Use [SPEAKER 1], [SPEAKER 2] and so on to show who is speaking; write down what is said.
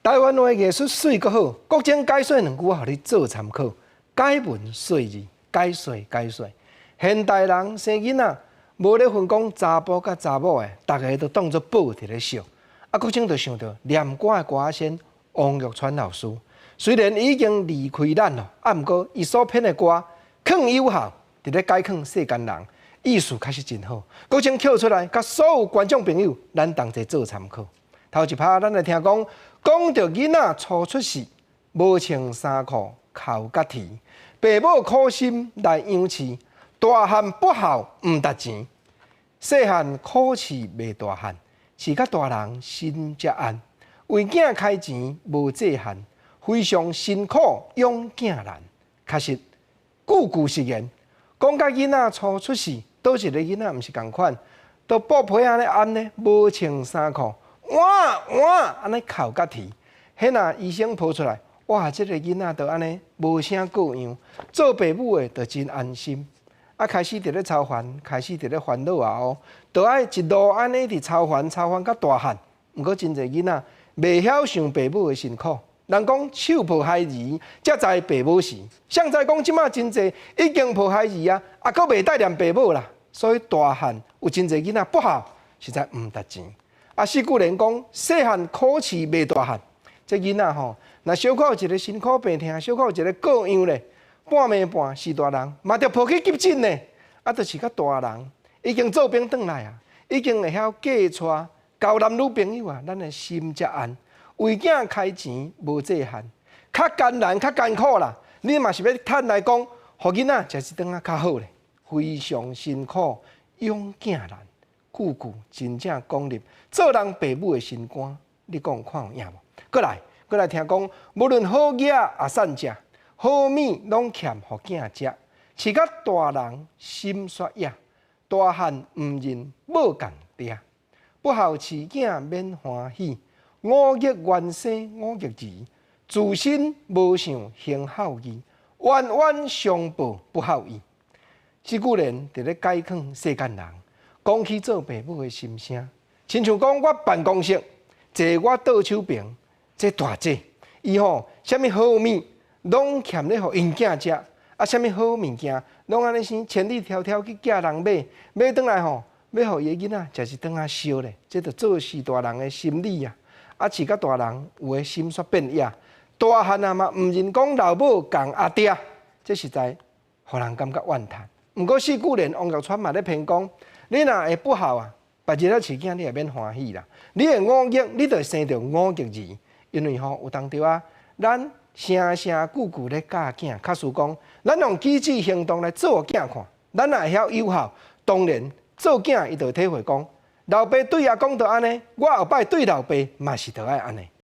[SPEAKER 1] 台灣話藝術媠閣好，國清解說兩句我予你做參考。解文說字，解說解說。現代人生囡仔，無咧分講查埔佮查某的，逐个都當做寶佇咧惜。啊，國清就想著念歌的歌仔仙王玉川老師，雖然已經離開咱囉，啊，毋過伊所編的歌，囥有效，佇咧解勸世間人，意思確實真好。國清抾出來，佮所有觀眾朋友，咱同齊做參考。頭一拍，咱來聽講，講著囡仔初出世，無穿衫褲，哭甲啼，爸母苦心來養飼，大漢不孝毋值錢，細漢苦飼袂大漢，飼甲大人心才安。為囝開錢無制限，非常辛苦養囝難。確實句句實言，講甲囡仔初出世，佗一个囡仔毋是仝款，都布被按呢罨呢，無穿衫褲。哇哇，按呢哭甲啼，彼若醫生抱出來，哇！這个囡仔就按呢無啥個樣，做爸母的就真安心。啊，開始佇咧操煩，開始佇咧煩惱啊哦，就愛一路按呢佇操煩，操煩甲大漢。毋過真濟囡仔袂曉想爸母的辛苦。人講手抱孩兒，才知爸母時。誰知講這馬真濟已經抱孩兒啊，啊，閣袂帶念爸母啦。所以大漢有真濟囡仔不孝，實在毋值錢。啊，四句聯講，細漢苦飼袂大漢，這囡仔吼，若小可有一个辛苦病痛，小可有一个個樣咧，半暝半是大人，嘛著抱去急診咧。啊，著飼甲大人已經做兵轉來啊，已經會曉嫁娶，交男女朋友啊，咱的心才安。為囝開錢無制限，較艱難較艱苦啦。你嘛是欲趁來講，予囡仔食一頓仔較好咧，非常辛苦養囝難，句句真正講入做人爸母的心肝，你講看有影無？閣來，閣來聽講，無論好額抑散食，好物攏欠予囝食，飼甲大人心煞野，大漢毋認母仝爹，不孝飼囝免歡喜。五逆冤生五逆兒，自身無想行孝義，冤冤相報不孝義。這句聯佇咧解勸世間人，講起做爸母的心聲，親像講我辦公室坐我倒手邊，這大姐，伊吼啥物好物攏欠咧予𪜶囝食，啊，啥物好物件攏按呢生千里迢迢去寄人買，買轉來吼，欲予伊的囡仔食一頓仔燒咧，這就做序大人的心理啊。啊，飼甲大人有的心煞變野，大漢啊嘛毋認講老母仝阿爹，這實在予人感覺怨嘆。毋過四句聯王玉川嘛咧評講，你若會不孝啊，別日仔飼囝你也免歡喜啦。你會忤逆，你就會生著忤逆兒，因為吼有當時啊，咱聲聲句句咧教囝，假使講咱用舉止行動來做予囝看，咱若會曉有孝，當然做囝伊就會體會講。老爸對阿公就按呢，我後擺對老爸嘛是著愛按呢。